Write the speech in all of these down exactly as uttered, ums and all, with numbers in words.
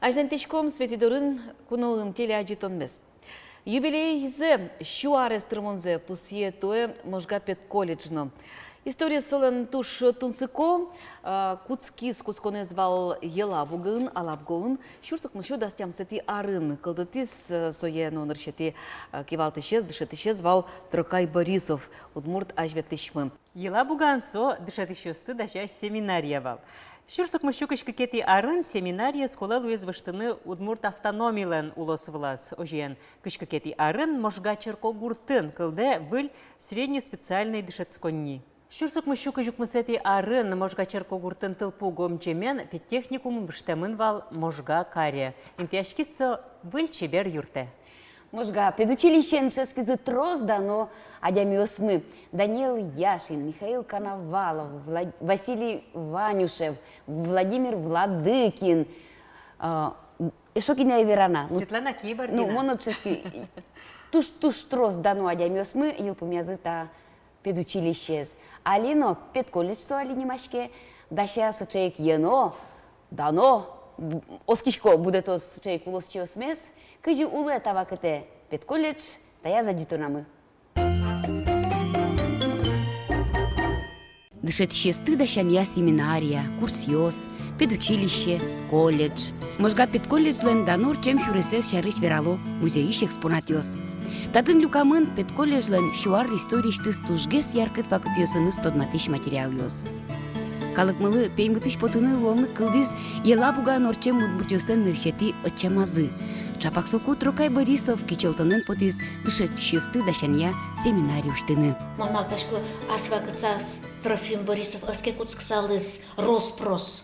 Азьланьтӥськом «Светӥ дорын» куноын телеадӟытонмес. Юбилейзэ, сю арес тырмонзэ пусъе туэ Можга педколледж но. Историез солэн туж тунсыко, а, кутскиз кутсконэз вал Елабугаын, Алабгоын, сюрс укмыссю дас тямысэтӥ арын. Кылдытӥз, э, сое но нырысетӥ, э, кивалтӥсез, дышетӥсез вал Трокай Борисов, удмурт азьветлӥсьмы. Елабугаын со дышетӥсьёсты дасясь семинария вал. Сюрс укмыссю кызь кыкетӥ арын семинариез кулэ луиз выжтыны удмурт автономилэн улос вылаз. Озьыен, кызь кыкетӥ арын Можга черкогуртын кылдэ выль средней специальной дышетсконни. Сюрс укмыссю кызь укмысэтӥ арын Можга черкогуртын тылпу гомӟемен педтехникум выжтэмын вал Можга каре. Интыяськиз со выль чебер юртэ. Можга педучилищеын дышетскизы трос дано адямиосмы: Даниил Яшин, Михаил Коновалов, Влад-, Василий Ванюшев, Владимир Владыкин. А, эшшо кинэ верано? Ну, Светлана Кибардина. Ну, мон но дышетски. Туж, туж трос дано адямиосмы йылпумъязы та педучилищеез. Али но педколледж со али нимаське, дася сыӵе ик йӧно, дано, б-, оскисько, будэтоз сыӵе ик улосчиосмес. Кызьы улэ та вакытэ педколледж, таяз адӟытонамы. Дышетӥсьёсты дасянъя семинария, курсъёс, педучилище, колледж. Можга педколледжлэн дано ортчем сюресэз сярысь верало музейысь экспонатъёс. Татын люкамын педколледжлэн сю ар историысьтыз тужгес яркыт вакытъёсыныз тодматӥсь материалъёс. Калыкмылы пеймытысь потыны луонлык кылдӥз Елабугаын ортчем удмуртъёслэн нырысетӥ ӧтчамазы. Ӵапак соку Трокай Борисов кичӧлтонэн потӥз дышетӥсьёсты дасянъя семинария усьтыны. Мон малпасько, ас вакытаз Трофим Борисов ӧз ке кутскысалыз рос-прос.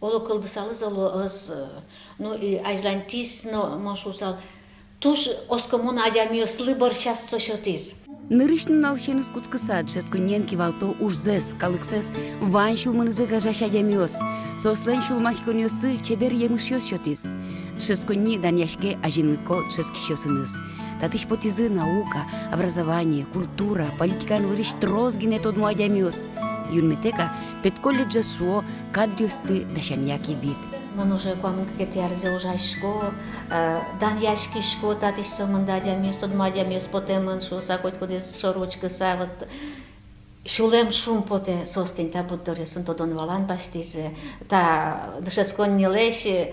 Оло кылдысалыз, оло ӧз, э, ну, и азьланьтӥз но, мон шуысал, туж оскымон адямиослы бӧрсяз со сётӥз. Нырысь нуналысеныз кутскыса, дышетсконниен кивалто ужзэс, калыксэс вань сюлмынызы гажась адямиос. Соослэн сюлмаськонъёссы чебер емышъёс сётӥз. Дышетсконни данъяське азинлыко дышетскисьёсыныз. Татысь потӥзы наука, образование, культура, политикаын вырись трос гинэ тодмо адямиос. Юнматэк-а, педколледжез шуо кадръёсты дасянъя кибит. Мон уже куамын кыкетӥ арзэ ужасько, э, данъяськисько, татысь сомында адямиос, тодмо адямиос потэмын шуыса, котькудӥз шоры учкыса, вот, сюлэм шумпотэ, соос тӥни та борддоръёсын тодон-валан басьтӥзы, та дышетсконнилэсь, э,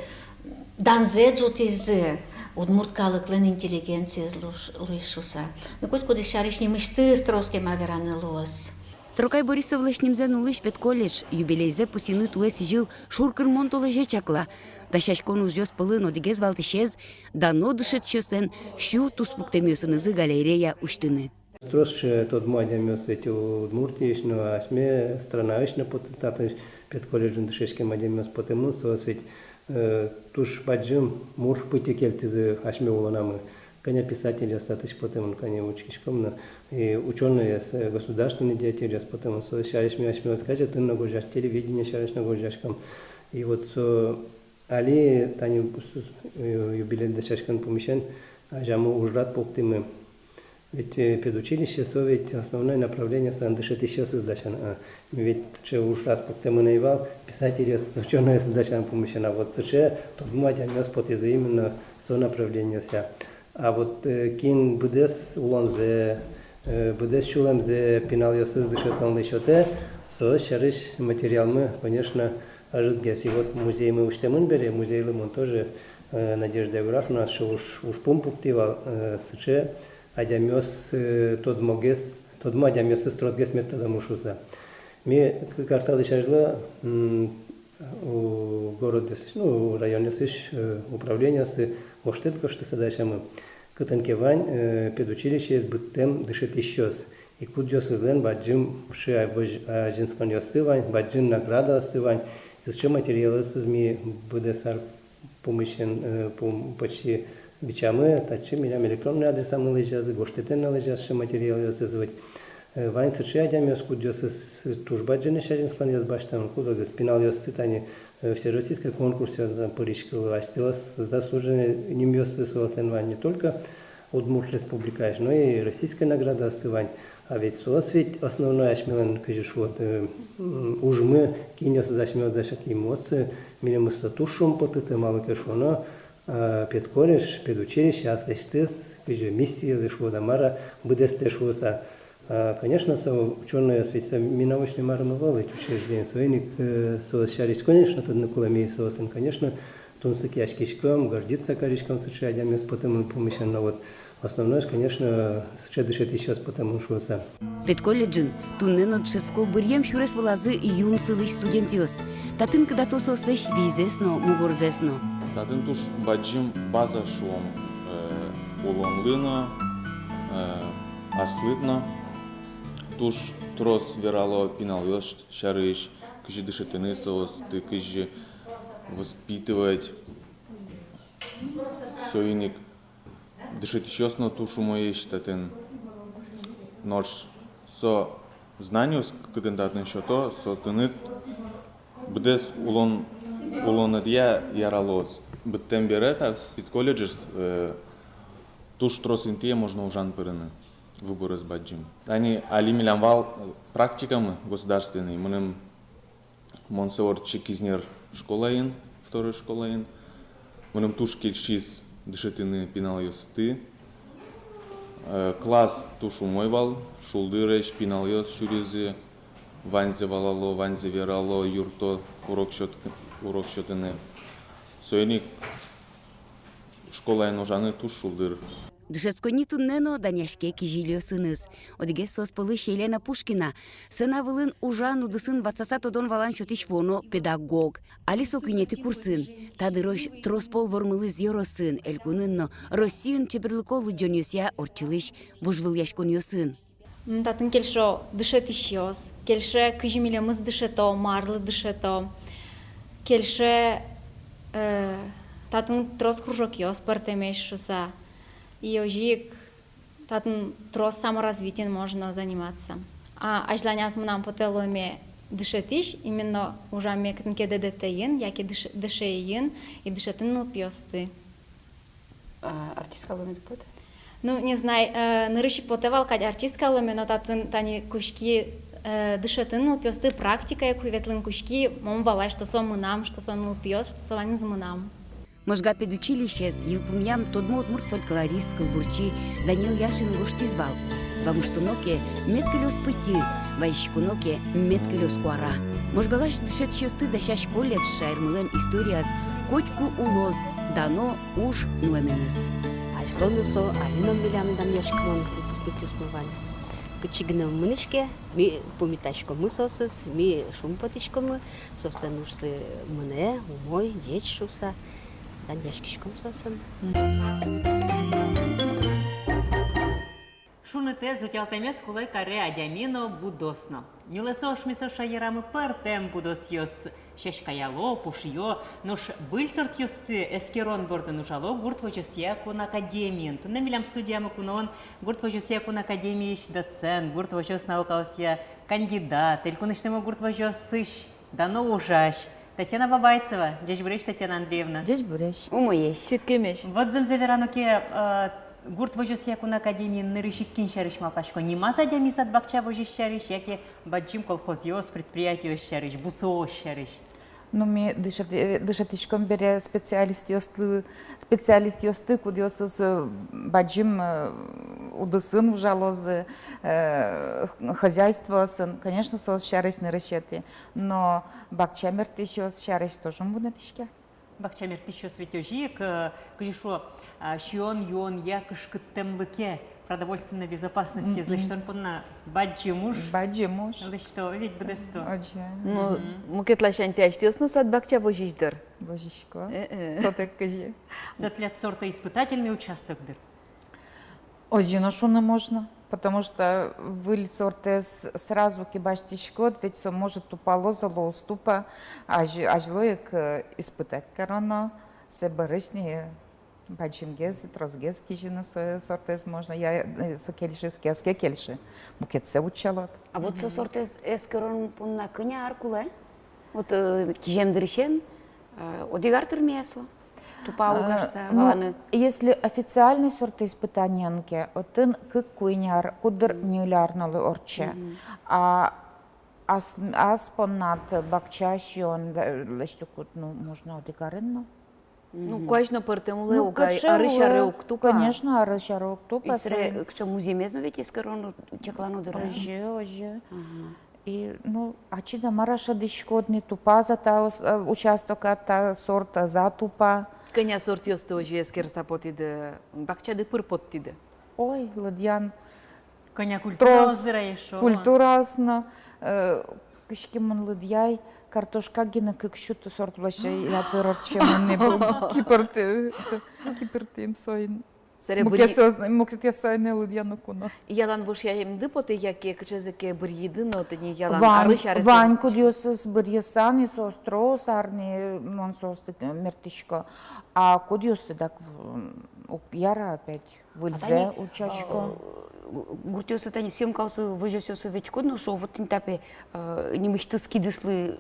данзэ ӝутӥзы, удмурт калыклэн интеллигенциез луж-, луиз шуыса. Ну, котькудӥз сярысь нимысьтыз трос кема вераны луоз. Трокай Борисовлэсь нимзэ нуллӥсь педколледж юбилейзэ пусйыны туэ сӥзьыл шуркынмон толэзе чакла. Дасяськон ужъёс пӧлын одӥгез валтӥсез — дано дышетӥсьёслэн сю туспуктэмъёсынызы галерея усьтыны. Трос сыӵе тодмо адямиос ведь Удмуртиысь но, асьме странаысь но потэ, татысь педколледжын дышетскем адямиос потэмын, соос ведь, э, туж бадӟым мур пытьы кельтӥзы асьме улонамы. Кӧня писательёс татысь потэмын, кӧня учкиськом но, и учёнойёс, э, государственный деятельёс потэмын, соос сярысь ми асьмеос газетын но гожъяськом, телевидение сярысь но гожъяськом. И вот со али тани, э, юбилей дасяськон пумысен, а, азямы ужрад пуктӥмы. Ведь, э, педучилище со ведь основной направление солэн дышетӥсьёсыз дасян, а. Ми ведь сыӵе ужрад пуктэмын ӧй вал писательёс, учёнойёс дасян пумысен, а вот сыӵе тодмо адямиос потӥзы именно со направлениосъя. А вот, э, кин быдэс улонзэ, э, быдэс сюлэмзэ пиналъёсыз дышетонлы сётэ, соос сярысь материалмы, конечно, ӧжытгес. И вот музеймы усьтэмын бере, музейлы мон тоже, э, Надежда Егоровна сыӵе уж, ужпум пуктӥ вал, э, сыӵе адямиос, э, тодмогес, тодмо адямиосыз тросгес мед тодомы шуыса. Ми к-, кварталысь азьло, м, у городъёсысь, ну, районъёсысь, э, управлениосы гожтэт гожтыса дасямы, кытын ке вань, э, педучилищеез быдтэм дышетӥсьёс, и кудъёсызлэн бадӟым, м, шы-, а, возь-, азинсконъёссы вань, бадӟым наградаоссы вань. И сыӵе материалъёсыз ми быдэс ар пумысен, э, пум-, почти бичамы, татчы милям электронный адресамы лэзьязы, гожтэтэн но лэзьяз сыӵе материалъёсыз ведь. Э, вань сыӵе адямиос, кудъёсыз туж бадӟымесь азинсконъёс басьтэмын, кудогез пиналъёссы тани, э, всероссийской конкурсъёсы пыриськыло, асьсэос заслуженной нимъёссы соослэн вань не только Удмурт Республикаысь, но и российской наградаоссы вань. А ведь соос ведь основной асьмелэн, кызьы шуод, э, м, ужмы, кинъёсыз асьмеос дасяським, отсы Милемыз со туж шумпотытэм, малы ке шуоно, а, педколледж, педучилище аслэсьтыз кызьы миссиез шуод-а, мар-а, быдэстэ шуыса. А, конечно, со учёнойёс ведь со минаочной марым ӧвӧл ведь учреждение, соин ик, э, соос сярысь, конечно, тодыны кулэ ми соосын, конечно, тунсыкъяськиськом, гордиться кариськом сыӵе адямиос потэмын пумысен, но вот основной, конечно, сыӵе дышетӥсьёс потэмын шуыса. Педколледжын туннэ но дышетско быръем сюрес вылазы юн сылӥсь студентъёс. Татын кыдато соослэсь визьзэс но, мугорзэс но. Татын туж бадӟым база шуом, э, улонлы но, э, аслыд но. Туж трос верало пиналъёс сярысь, кызьы дышетыны соосты, кызьы воспитывать. Соин ик дышетӥсьёс но туж умоесь татын. Нош со знаниос, кытын татын сёто, со тыныд быдэс улон, улонэдъя яралоз. Быдтэм бере та педколледжысь, э, туж трос интые можно ужан пырыны, выборез бадӟым. Тани али милям вал, э, практикамы государственный, мыным Мон сое ортчи Кизнер школаын, второй школаын. Мыным туж кельшиз дышетыны пиналъёсты. Э, класс туж умой вал, шулдыресь, пиналъёс сюризы, ваньзэ валало, ваньзэ верало, юртто урок сёт-, урок сётыны. Соин ик школаын ужаны туж шулдыр. Дышетсконни туннэ но данъяське кизилиосыныз. Одӥгез соос пӧлысь Елена Пушкина, сцена вылын ужан удысын ватсаса тодон-валан сётӥсь вуоно педагог. Али со куинетӥ курсын. Та дырозь трос пол вормылӥз ёросын, элькунын но Россиын чеберлыко лыдӟонъёсъя ортчылӥсь вожвылъяськонъёсын. М, татын кельшо дышетӥсьёс, кельше, кызьы милемыз дышето, марлы дышето, кельше, э, татын трос кружокъёс пӧртэмесь шуыса. И озьы ик татын трос саморазвитиен можно заниматься. А азьланяз мынам потэ луэме дышетӥсь, именно ужаме кытын ке ДДТ-ын, яке дыш-, ДШИ-ын, и дышетыны нылпиосты. А, артистка луэме потэ? Ну, не знай, э, нырысь ик потэ вал кадь артистка луэме, но татын тани кутски, э, дышетыны нылпиосты, практикае ку ветлыны кутски, мон валай, что со мынам, что со нылпиос, что со ваньмыз мынам. Можга педучилищеез йылпумъям тодмо удмурт фольклорист, кылбурчи Данил Яшин гожтӥз вал: вамыштоно ке мед кылёз пытьы, вазиськоно ке мед кылёз куара. Можгаысь дышетӥсьёсты дасясь колледж шаермылэн историяз котьку улоз дано уж нуэменыз. Азьло но со, али но милям данъяськымон выпускникъёсмы вань. Кытчы гинэ мынӥське, ми пумитаськомы соосыз, ми шумпотӥськомы, соослэн ужзы мынэ, умой, ӟеч шуыса, данъяськиськом соосын. Шунытэз, утялтэмез кулэ каре адями но, будос но. Нюлэсо, ошмесо шаерамы пӧртэм будосъёс сяськаяло, пушъё, нош выль сортъёсты эскерон бордын ужало гурт возёсъя кун академиын. Туннэ милям студиямы куноын гурт возёсъя кун академиысь доцент, гурт возёс наукаосъя кандидат, элькунысьтымы гурт возёсысь дано ужась Татьяна Бабайцева. Ӟечбуресь, Татьяна Андреевна. Ӟечбуресь. Умоесь. Читкемесь. Вот зэмзэ верано ке, э, гурт возёсъя кун академиын нырысь ик кин сярысь малпасько? Нимаз адями сад-бакча возись сярысь, яке бадӟым колхозъёс, предприятиос сярысь, бусыос сярысь? Ну, ми дышет-, э, дышетӥськом бере специалистъёсты, специалистъёсты, кудъёсыз, э, бадӟым, э, удысын ужалозы, э, х-, хозяйствоосын, конечно, соос сярысь нырысетӥ. Но бакча мерттӥсьёс сярысь тоже ум вунэтӥське. Бакча мерттӥсьёс ведь озьы ик, э, кызьы шуо, а, сиён-юонъя кышкыттэмлыке, продовольственной безопасностез лэсьтон понна бадӟым уж. Бадӟым уж. Лэсьто ведь, быдэсто. Озьы. Ну, мукет ласянь тӥ асьтэос но сад-бакча возись дыр? Возисько. Э-э. Сотэк кызьы. Со тӥляд сортоиспытательный участок дыр? Озьы но шуыны можно, потому что выль сортэз сразу ке басьтӥськод, ведь со, может, тупалоз-а, луоз тупа, азь-, азьло ик, э, испытать кароно, сое бӧрысь ни бадӟымгес, тросгес кизьыны со сортэз можно, я, э, со кельшиз ке, ас ке кельшы, мукетсэ утчалод. А вот со сортэз эскерон понна кӧня ар кулэ? Вот, э, кизем дырысен, э, одӥг ар тырме-а со? Тупа угашса, э, ну, валаны. Если официальный сортоиспытаниен ке, отын кык-куинь ар, куддыр ньыль ар но луэ ортче. Мгм. А ас, ас поннад бакча сиён, э, лэсьтыкуд, ну, можно одӥг арын но. Ну, куазь но пӧртэм луэ, ну, угай, кыӵе арысь аре уг тупа. Конечно, арысь аре уг тупа. И собере, кыӵе музъемез но ведь эскероно, чаклано дыр, а? Озьы, озьы. Ага. И, ну, ачид-а, мар-а шӧдӥськод ни, тупаз-а та ус-, э, участокад та сорт, ӧз-а тупа. Кӧня сортъёсты озьы эскерыса потӥды, бакчады пыр поттӥды? Ой, лыдъян. Кӧня культураос, трос, дыр, а ещё культураос но, э, кызьы ке мон лыдъяй, картошка гинэ кык сю сорт лэся, ятыр ортчемын ни, кипырты-, кипыртӥм соин. Собере быръи-, мукетъёс-, мукетъёсыз ай но лыдъяны куно. Ялан вошъямды потэ яке кыӵезэ ке быръиды но, тӥни ялан, вань, арысь аре вань сорт. Кудъёсыз быръыса ни, соос трос ар ни, мон соосты мертӥсько. А кудъёсыз дак, м, уг яра опять. Выльзэ утчасько. А тани, э, гуртъёсы тани съёмкаосы, возёсъёсы ветлӥськод но, шуо, вот тӥни та пе, э, нимысьтыз кидыслы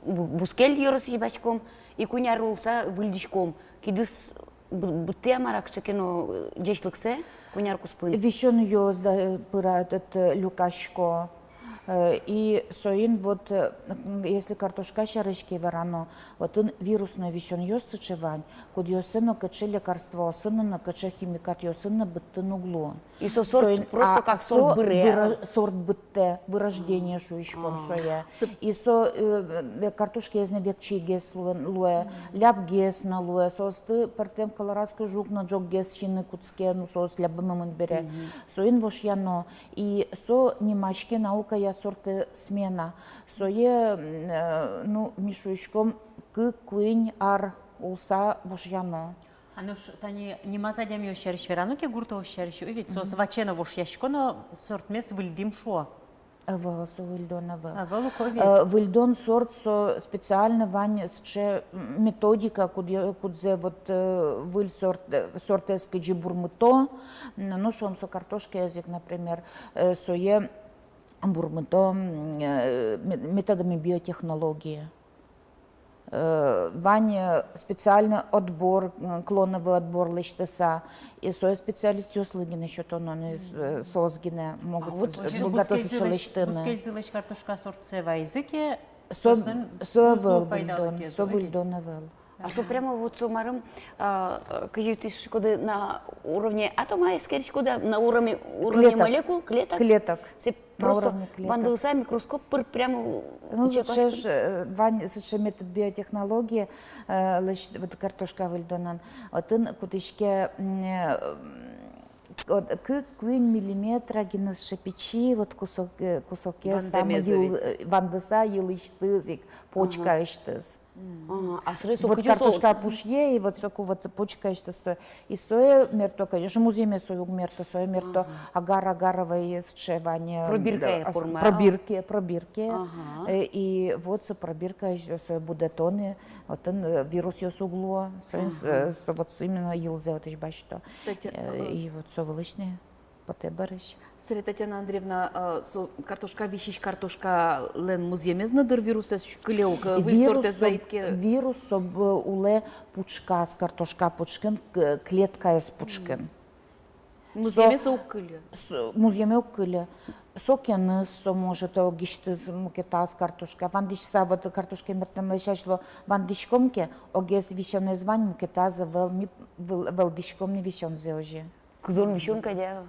бу-, бускель ёросысь басьтӥськом, и куинь ар луыса выльдӥськом. Кидыс бы-, быдтэ-а, мар-а, кыӵе ке но, э, ӟечлыксэ куинь ар куспын? Висёнъёс, да, э, пыра-, этот, э, люкасько. Э, и соин вот, э, если картошка сярысь ке верано, отын вирусной висёнъёс сыӵе вань, кудъёссэ но кыӵе лекарствоосын но, кыӵе химикатъёсын но быдтыны уг луы. И со сорт, соин, просто а, как со сорт быре, выра-, а? Сорт быдтэ, вырождение шуиськом сое. И со, э, э, картошкаез но ветчигес луэ, луэ, лябгес но луэ, соосты пӧртэм колорадской жук но ӝоггес сиыны кутске, ну, соос лябымемын бере. Соин вошъяно. И со нимаське наукая сортосмена. Сое, м, э, ну, ми шуиськом, кык-куинь ар улса вошъяно. А нош тани нимаз адямиос сярысь верано ке, гуртъёс сярысь, ой, ведь соос ваче но вошъясько но, сортмес выльдӥм шуо. Ӧвӧл, со выльдон ӧвӧл. Ӧвӧл ук, ой, ведь. Э, выльдон сорт, со специально вань сыӵе, м, методика, кудъё-, кудзэ вот, э, выль сорт, э, сортэз кызьы бурмыто, м, ну, шуом, со картошкаез ик, например, э, сое бурмыто, м, э, ме-, методами биотехнологии. Э, вань, э, специальный отбор, м, клоновый отбор лэсьтыса, и сое специалистъёслы гинэ сётоно ни, э, соос гинэ могут, а вот с-, быгато сыӵе лэсьтыны. Бускельзылэсь картошка сортсэ вайизы ке, со, со ӧвӧл выльдон, со выльдон ӧвӧл. А со прямо вот со марым, а, кызьы тӥ шуиськоды, на уровне атома эскериськоды-а, на уровне, уровне молекул, клеток? Клеток. Со просто вандылыса микроскоп пыр прямо. Ну, сыӵе, э, вань сыӵе метод биотехнологии, э, лэсь-, вот картошка выльдонын. Отын кутӥське, м, э, вот кык-куинь миллиметра гинэ сыӵе пичи, вот кусок, э, кусокез самой йыл-, э, вандыса йылысьтыз ик, почкаысьтыз. Ага, а сыре со вот кызьы со картошка пушъе, и вот соку вот почкаысьтыз со. И сое мерто, конечно, музъеме сое уг мерто, сое мерто агар-агаровой сыӵе вань, э, пробиркае, да, ас-, пробирке, пробирке. Ага. Э, и вот со пробиркаысь сое будэтоно, отын, э, вирусъёс уг луо, соин, э, со вот именно йылзэ отысь басьто. Э, и вот со вылысь ни потэ бӧрысь. Сыре, Татьяна Андреевна, э, со картошка висись картошкалэн музъемез но, дыр, вирусэз кыле ук, э, выль сортсэ вайид ке. Вирус со б-, улэ пушказ, картошка пушкын, к-, клеткаез пушкын. Музъеме со уг кыле. Музъеме уг кыле. Сокеныз со может огъёсьтыз мукетаз картошка. Вандӥськыса, вот картошка мерттэмлэсь азьло вандӥськом ке, огез висёнэз вань, мукетаз ӧвӧл, ми выл-, вылдӥськом ни висёнзэ озьы. Кызон висён кадь-а?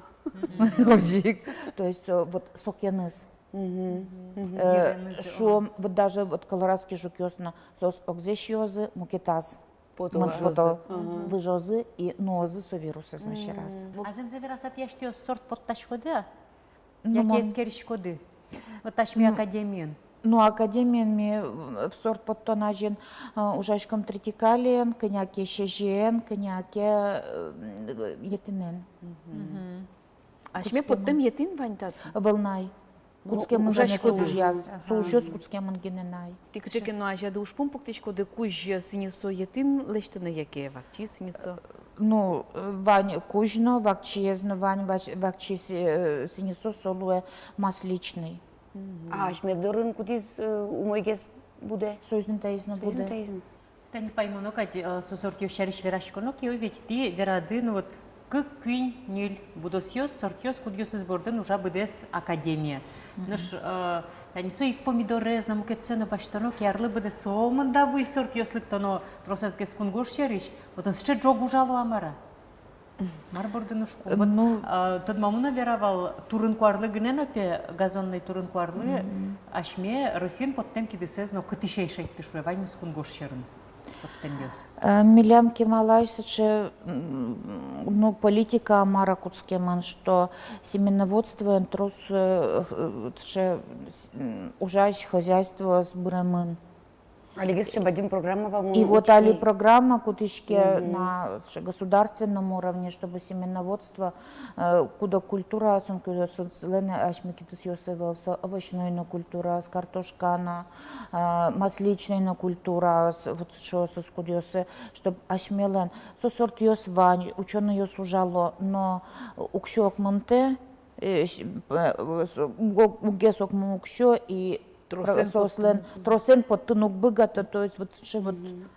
Озьы ик. То есть, э, вот сокеныз. Мгм. Э, шуом, вот даже вот колорадский жукъёс но, соос огзэ сиёзы, мукетаз пото, выжозы, и нуозы со вирусэз но сьӧраз. А зэмзэ вераса, тӥ асьтэос сорт поттаськоды-а? Ну, яке эскериськоды? Вот асьме академиын. Ну, академиын ми, м, сорт поттон азьын, а, ужаськом тритикалиен, кӧня ке сезьыен, кӧня ке, э, етӥнэн. Мгм. Асьме поттэм етӥн вань татын? Ӧвӧл на ай. Ну, кутскемын гинэ со ужъёс. Со ужъёс кутскемын гинэ на ай. Тӥ кыӵе ке но азяды ужпум пуктӥськоды, кузь сӥньысо етӥн лэсьтыны яке вакчи сӥньысо? Ну, э, вань кузь но, вакчиез но вань, вак-, вакчи сӥ-, э, сӥньысо со луэ масличный. Мгм. А асьме дорын кудӥз, э, умойгес будэ? Соиз но, таиз но будэ. Соиз но, таиз но. Тани паймоно кадь, э, со сортъёс сярысь вераськоно ке, ой, ведь тӥ верады, ну вот, кык, куинь, ньыль будосъёс, сортъёс, кудъёсыз бордын ужа быдэс академия. Мгм. Нош, э, Тани со ик помидорез но, мукетсэ но басьтоно ке, арлы быдэ сомында выль сортъёс лыктоно, тросэзгес кунгож сьӧрысь, вот отын сыӵе ӝог ужало-а, мар-а? Мар бордын ужко? Вот, ну, а, тодмамы но вера вал, турын-куарлы гинэ но, пе, газонной турын-куарлы, мгм, асьме Россиын поттэм кидысэз но кытысь ӧй шедьты, шуэ, ваньмыз кунгож сьӧрын поттэмъёс. Э, милям кемалась сыӵе, м, ну, политика, мар-а, кутскемын, что семеноводствоен трос, э, э, сыӵе, м, ужась хозяйствоос быремын. Али гес сыӵе бадӟым программа вал, мон учкы. И вот али программа кутӥське, мгм, на сыӵе государственном уровне, чтобы семеноводство, э, куд-ог культураосын, кудъёсызлэн асьме кидысъёсы ӧвӧл, со овощной но культураос, картошка но, э, масличной но культураос, вот сыӵеосыз, кудъёсы, чтоб асьмелэн со сортъёс вань, учёнойёс ужало, но уксё ог мынтэ, э, с-, п-, э, с-, уг-, уггес ог мын уксё, и Тросэн про-, соослэн поттыны. Тросэн поттыны уг быгато, то есть вот сыӵе вот, мгм,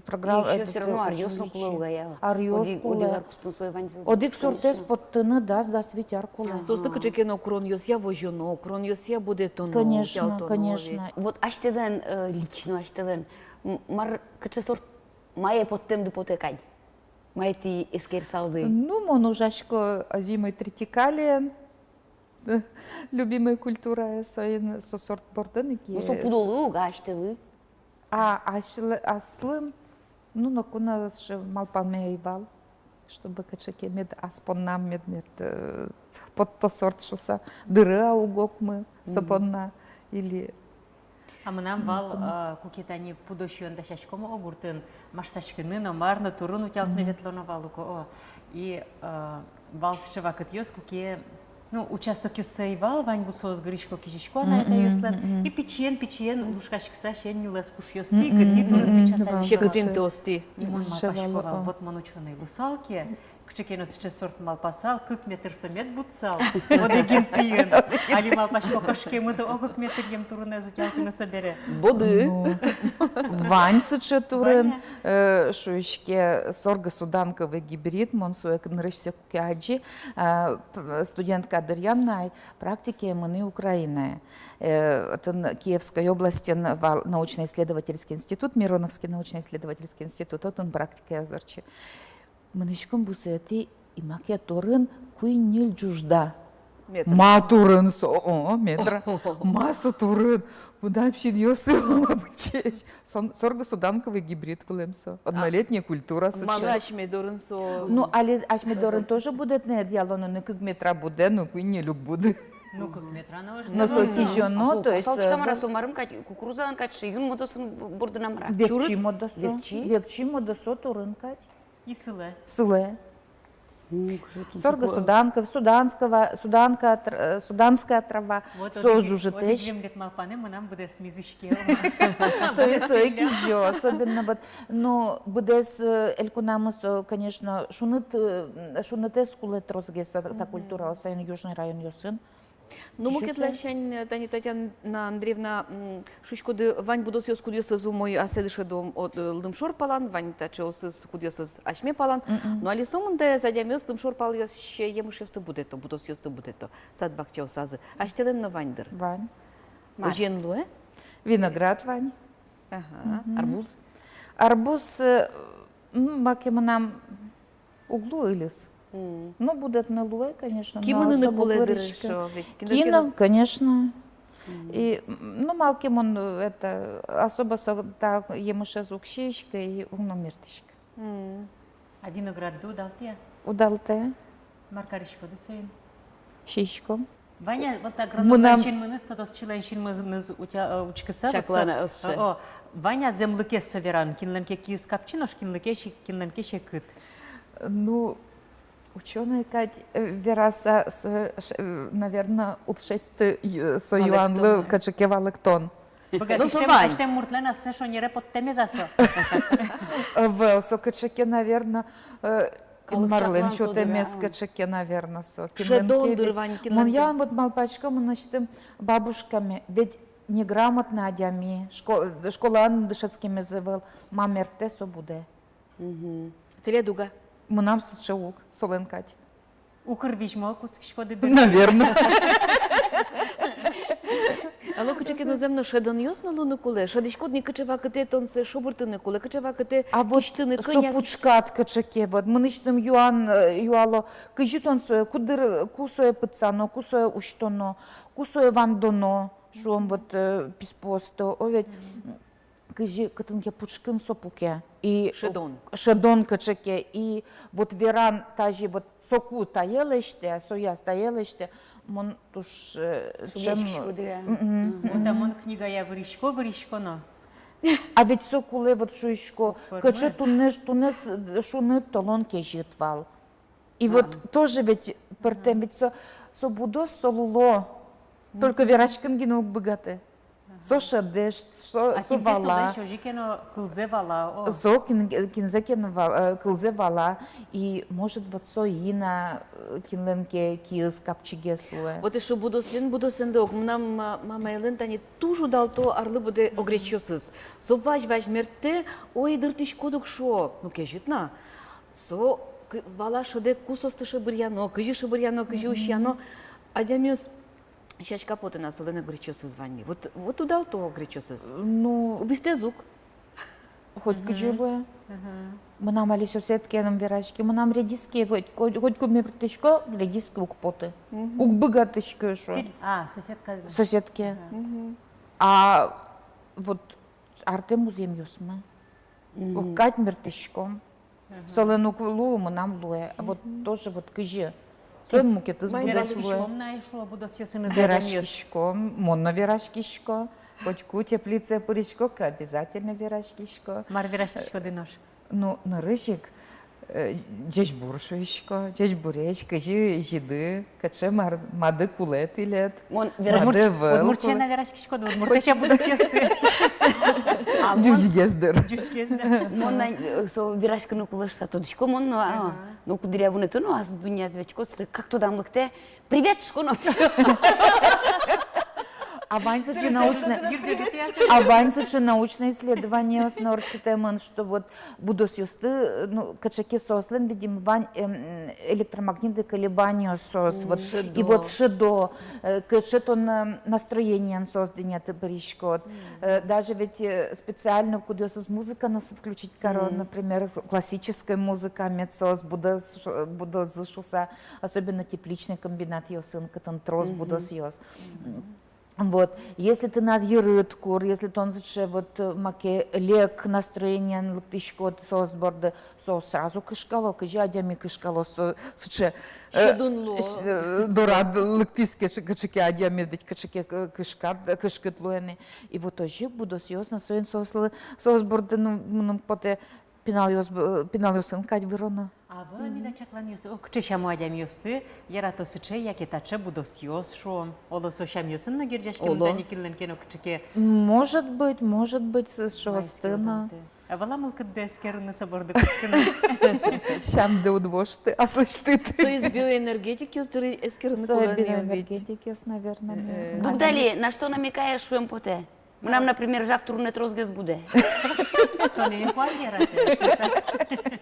программа. И ещё это всё равно аръёс но кулэ уг-а, я? Аръёс кулэ. Одӥг, одӥг ар куспын сое ваньзэ. Одӥг сортсэ поттыны дас, дас вить ар кулэ. Ага. Соосты кыӵе ке но куронъёсъя возёно, куронъёсъя будэтоно, конечно, утялтоно, конечно, ведь. Вот асьтэлэн, э, лично асьтэлэн, м, мар, кыӵе сорт мае поттэмды потэ кадь? Мае тӥ эскерысалды? Ну, мон ужасько озимой тритикалиен. Любимой культурае, соин со сорт бордын ик. Ну, со пудолы ук, асьтэлы. А, асьлы-, аслым, ну, ноку но сыӵе малпаме ӧй вал, чтобы кыӵе ке мед ас поннам мед мертэ, э, потто сорт шуса, дыры-а уг окмы со понна, или А мынам вал, а, куке тани пудо сиён дасяськом огуртын, машсаськыны но, мар но, турын утялтыны ветлоно вал ук, о. И, а, вал сыӵе вакытъёс, куке, ну, участокъёссы ӧй вал, ваньбурсо гырысько, кизисько анай-атайёслэн, и пичиен-пичиен лушкаськыса сен нюлэс кушъёстӥ, гынӥ турын пичаса. Секытын тосты. И мон малпасько вал, вот мон учёный луысал ке, кыӵе ке но сыӵе сорт малпасал, кык метр со мед будысал одӥг интыын. Али малпасько, кышкемыт ог-ог метръем турынэз утялтыны собере. Боды. Ну, вань сыӵе турын, вань-а? Э, шуиське, соргосуданковый гибрид, мон сое нырысьсэ куке адӟи, э, п-, студентка дыръям на ай, практикае мынӥ Украинае. Э, отын Киевской областьын вал научно-исследовательский институт, Мироновский научно-исследовательский институт, отын практикае ортчи. Мынӥськом бусыетӥ, и маке турын куинь-ньыль ӝужда. Метр. Ма турын со, о, метр. Ма со турын, мынам синъёсы ма быдӟесь. Со соргосуданковый гибрид вылэм со. Однолетняя культура со. Малы асьме дорын со? Ну, али асьме дорын тоже будэтыны ӧдъяло но, ну, кык метра будэ, ну, куинь-ньыль уг буды. Ну, кык метра но ӧжыт. Но со кизёно, то есть, э, кукурузалэн кадь, юн модосын бордын-а, мар-а? Векчи модосо. Векчи? Векчи модосо турын кадь. И сылэ. Сылэ. М, кызьы тон соргосуданка, суданского, суданка тр-, э, суданская трава, вот со ӝужытэсь. Одӥг вет малпанэ мынам быдэсмиз иське. Сое, сое кизё, особенно вот, ну, быдэс, э, элькунамы со, конечно, шуныт, э, шунытэз кулэ тросгес та, та культура, особенно южный районъёсын. Ну, мукет ласянь, тани, Татьяна Андреевна, м, шуиськоды, вань будосъёс, кудъёсыз умой ассэ дышедо, о, э, лымшор палан, вань таӵеосыз, кудъёсыз асьме палан. Мгм. Но али сомында адямиос лымшор палъёсе емышъёсты будэто, будосъёсты будэто, сад-бакчаосазы. Асьтэлэн но вань, дыр? Вань. Мар? Озьыен луэ? Виноград вань. Ага. Мгм. Арбуз? Арбуз, э, м, маке мынам уг лу ыльыс. Мгм. Ну, будэтыны луэ, конечно, но кимыныны особо кулэ, дыр, кырыськы. Шо, ведь кино, кино, конечно. Мгм. И, м, ну, малы ке мон, э, это, особо со, та емышез уг сиськы и уг но мерттӥськы. Мгм. А виноградды удалтэ-а? Удалтэ. Мар кариськоды соин? Сиськом. Вань-а, вот агроном синмыныз, тодосчилэн синмыныз утя-, э, учкыса, вот со, чаклана, озьы. О, вань-а зэмлыкез со веран, кинлэн ке киыз капчи, нош кинлэн ке се-, кинлэн ке секыт? Ну, учёной кадь, э, вераса, со, ш-, э, наверно, уд шедьты, э, со юанлы кыӵе ке валэктон. Быгатӥськем, ну, со вань. Быгатӥськем муртлэн ассэ шонере поттэмез-а со? Ӧвӧл, со кыӵе ке, наверно, э, Инмарлэн сётэмез кыӵе ке, наверно, со. Шӧдон, дыр, вань кинлэн ке. Мон ялан вот малпасько мынэсьтым бабушкаме, ведь неграмотной адями, шко-, школаын дышетскемез ӧвӧл, ма мерттэ, со будэ. Мгм. Тӥледлы уг-а? Мынам сыӵе уг, солэн кадь. Укыр визьмо кутскиськоды, дыр? Наверно. Алло, кыӵе ке но зэм но шӧдонъёс но луыны кулэ. Шӧдӥськод ни, кыӵе вакытэ тон сое шобыртыны кулэ, кыӵе вакытэ кисьтыны, кӧня. А вот со пушкад кыӵе ке, вот мынэсьтым юан, э, юало, кызьы тон сое, кудыр, ку сое пытсано, ку сое усьтоно, ку сое вандоно, шуом, вот, э, писпуосты, о, ведь, кызьы, кытын ке пушкын со пуке. И шӧдон. Шӧдон кыӵе ке, и вот веран тазьы вот соку тае лэсьтэ, сояз тае лэсьтэ, мон туж, э, шугъяськисько дыръя. Мгм. Вот, а мон книгая вырисько, вырисько но. А ведь со кулэ, вот шуисько, кыӵе туннэ, туннэ с-, шуныт толон кезьыт вал. И вот тоже ведь пӧртэм, ведь со, со будос, со луло. Только вераськыны гинэ уг быгаты. Со шӧдэ, со, со вала. Озьы ке но кылзэ вала, о. Со кин-, кинзэ ке но вал-, э, кылзэ вала. И, может, вот со ина, э, кинлэн ке киыз капчигес луэ. Вот эшшо будослэн, будослэн док. Мынам ма-, мамаелэн тани туж удалто арлы быдэ огречъёсыз. Со вазь-вазь мерттэ, ой, дыртӥськод ук, шуо. Ну, кезьыт на. Со к-, вала, шӧдэ, ку соосты шобыръяно, кызьы шобыръяно, кызьы усьяно. Адямиос сяська потэ на, солэн огречъёсыз вань ни. Вот, вот удалто огречъёсыз. Ну, убистэз ук. Хоть кызьы луэ. Мынам али соседкаеным вераськи, мынам редиске, хоть, хоть, хоть ку мерттӥсько, редиске уг поты. Уг быгатӥськы, шуэ. А, соседка. Соседке. А вот артэ музъемъёсмы. Уг кадь мерттӥськом. Солэн уг луы, мынам луэ. Вот тоже вот кызьы. Солэн мукетыз будос луэ. Вераськиськом на эшшо будосъёсыныз. Вераськиськом, мон но вераськисько. Котьку теплицае пырисько ке, обязательно вераськисько. Мар вераськиськоды нош? Ну, нырысь ик, э, ӟечбур шуисько, ӟечбуресь, кызьы изиды, кыӵе мар-, мады кулэ тӥлед. Мон вераськи-, мады ӧвӧл. Удмурт сяна вераськиськод, удмурт сяна будосъёсты. А мон ӟучгес дыр. Ӟучгес, да. Мон на, э, со вераськыны кулэ шуса тодӥсько мон но, а, ну, куддыръя вунэтоно, ас дуннеяз ветлӥськод, сыӵе, как тодам лыктэ, привет, шуисько но всё. А вань сыӵе научной, а вань сыӵе научной исследованиос но ортчытэмын, что вот будосъёсты, ну, кыӵе ке соослэн, видимо, вань, эм, электромагнитной колебаниос соос, вот, и вот шӧдо, э, кыӵе тон, э, настроениен соос дуннеяз пыриськод. Э, даже ведь, э, специально кудъёсыз музыка но сыӵе включить каро, например, классической музыка мед соос будоз-, будозы шуса, особенно тепличной комбинатъёсын, кытын трос будосъёс. Вот, если тынад йырыд кур, если тон сыӵе вот, э, маке лек настроениен лыктӥськод соос борды, соос сразу кышкало, кызьы адями кышкало, со сыӵе, э, шӧдон луо. Э, дорад лыктӥз ке кыӵе ке адями, ведь кыӵе ке, э, кышкат, э, кышкыт луэ ни. И вот озьы будосъёс но соин соослы, соос борды, ну, мыным потэ, пиналъёс, э, пиналъёсын кадь выроно. А вал-а меда чакланъёс, о, кыӵе сямо адямиосты ярато сыӵе яке таӵе будосъёс, шуом? Оло, со сямъёсын но герӟаськемын тани кинлэн ке но кыӵе ке. Может быть, может быть, с-, соосты но. А вал-а мылкыдды эскерыны, со борды кутскыны? Сямды уд вошты аслэсьтыд. Соиз биоэнергетикъёс дыр, эскерыны кулэ ни ведь. Биоэнергетикъёс, наверное, э, нет. Дугдали, на что намекаешь, шуэм потэ? Мынам, например, жаг турынэ тросгес будэ. Тонэ инкуазь яратэ.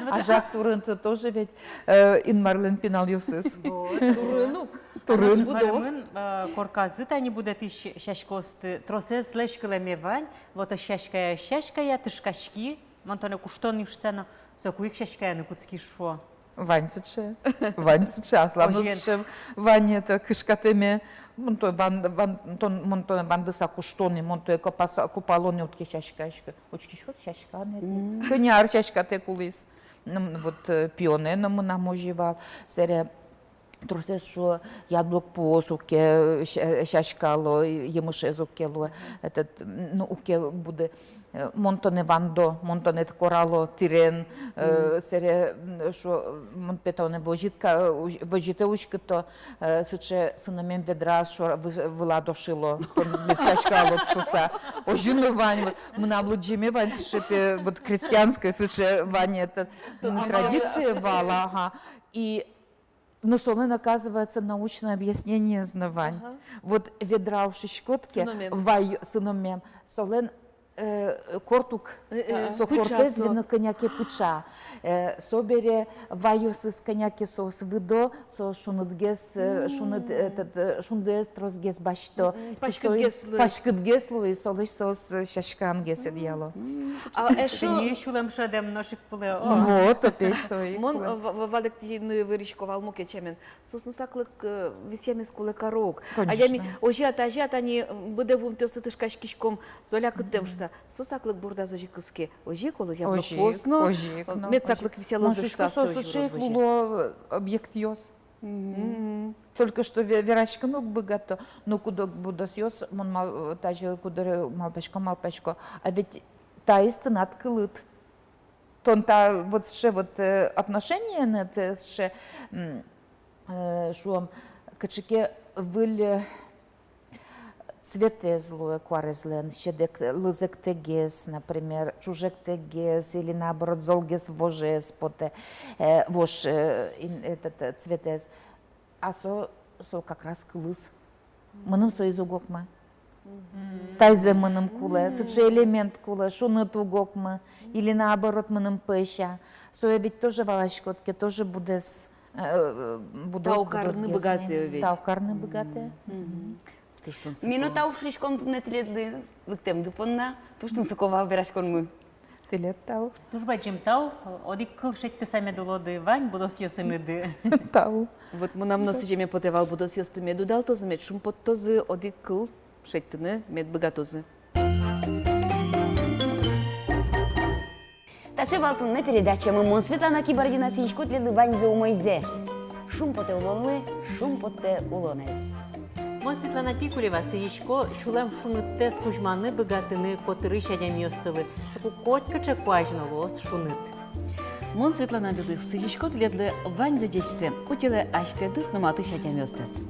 А жаг турын-то тоже ведь, э, Инмарлэн пиналъёсыз. Вот. Турын ук. Турын. А нош мар мын, э, корказы тани будэтӥсь сяськаосты, тросэзлэсь кылэме вань, вот ӧс сяськая, ӧс сяськая, тышкаськи, мон тонэ куштон ик шуса но, соку ик сяськаяны кутски, шуо. Вань сыӵе, вань сыӵе, аслам но сыӵе вань, это, кышкатэме. Мон то ван-, ван-, тон, мон тонэ вандыса куштоно, мон тонэ копаса, купалоно, уд ке сяськаяськы. Учкиськод, сяськаяны. Кӧня ар сяськатэк улӥз. Ну, вот, э, пионэ но мынам озьы вал. Сэре тросэз, шуо, яблок пуос уг ке, э, ся-, сяськало, емышез уг ке луэ, этот, м, ну, уг ке будэ. Э, мон тонэ вандо, мон тонэ корало тӥрен, э, сэре, м, шуо, мон пе тонэ возьыт ка-, э, уз-, возьытэ уськыто, э, сыӵе сыномем ведраос шор-, вы-, вылад ошыло, тон мед сяськалод шуса. Озьы но вань, вот, мынам лыдӟеме вань сыӵе пе, вот, крестьянской сыӵе вань, этот, м, традиция вал, ага. И Но солэн, оказывается, научное объяснениез но вань. Ага. Вот ведра ошиськод ке, сыномем. Вай, сыномем, солэн Э, кортук. Э, э. Со пыӵа кортэз со. Вино кӧня ке пыӵа. Э, собере вайёсыз кӧня ке соос выдо, соос шунытгес, э, шуныт, э, этот, э, шундэс тросгес басьто. М, м, и со паськытгес луэ. Паськытгес луэ, и солэсь соос, э, сяськангес ӧдъяло. М, м. А эшшо... Тӥни сюлэм шӧдэм нош ик кулэ, о. Вот, опять со ик кулэ. Мон, э, в-, в-, валэктыны вырисько вал мукет сямен. Сосны саклык, э, висъямез кулэ каро ук. Конечно. Адями озьы-а, тазьы-а, тани, м, быдэ вуымтэосты тышкаськиськом, со лякыттэм шуса. Со саклык бордаз озьы кыске. Озьы ик, оло, яблоко, озьы ик, но, озьы ик, э, но, мед саклык висъялозы шуса. Мон шуисько, со сыӵе ик луо, э, объектъёс. Мгм. Только что ве-, вераськыны уг быгато, но куд-ог будосъёс, мон мал-, э, тазьы куддыръя малпасько, малпасько. А ведь таиз тынад кылыд. Тон та вот сыӵе вот, э, отношениеныд, э, сыӵе, м, э, шуом, кыӵе ке выль, э, цветэз луэ куарезлэн, сьӧдэк-, лызэктэгес, например, ӵужыктэгес или, наоборот, золгес вожез потэ, э, вож, э, ин-, этот, э, цветэз. А со, со как раз кылыз. Мыным соиз уг окмы. Мгм. Таизэ мыным кулэ, мгм, сыӵе элемент кулэ, шуныт уг окмы, или наоборот, мыным пӧсь-а. Сое ведь тоже валаськод ке, тоже будэс, э, будос, тау карыны будосгес быгатэ ведь. Тау карыны быгатэ. Мгм. Туж тунсыко. Ми но тау шуиськом туннэ тӥледлы лыктэмды понна. Туж тунсыко вал вераськонмы. Тӥледлы тау. Туж бадӟым тау, одӥг кыл шедьтыса мед улоды вань будосъёсыныды. Тау. Вот мынам но сӥземе потэ вал будосъёсты мед удалтозы, мед шумпоттозы, одӥг кыл шедьтыны мед быгатозы. Таӵе вал туннэ передачамы. Мон, Светлана Кибардина, сӥзисько тӥледлы ваньзэ умойзэ. Шумпотэ улонлы, шумпоттэ улонэз. Мон, Светлана Пикулева, сӥзисько сюлэм шуныттэс кузьманы быгатыны котырысь адямиостылы. Соку котькыӵе куазь но луоз шуныт. Мон, Светлана Белых, сӥзисько тӥледлы ваньзэ ӟечсэ, утелэ асьтэдыз но матысь адямиостэс.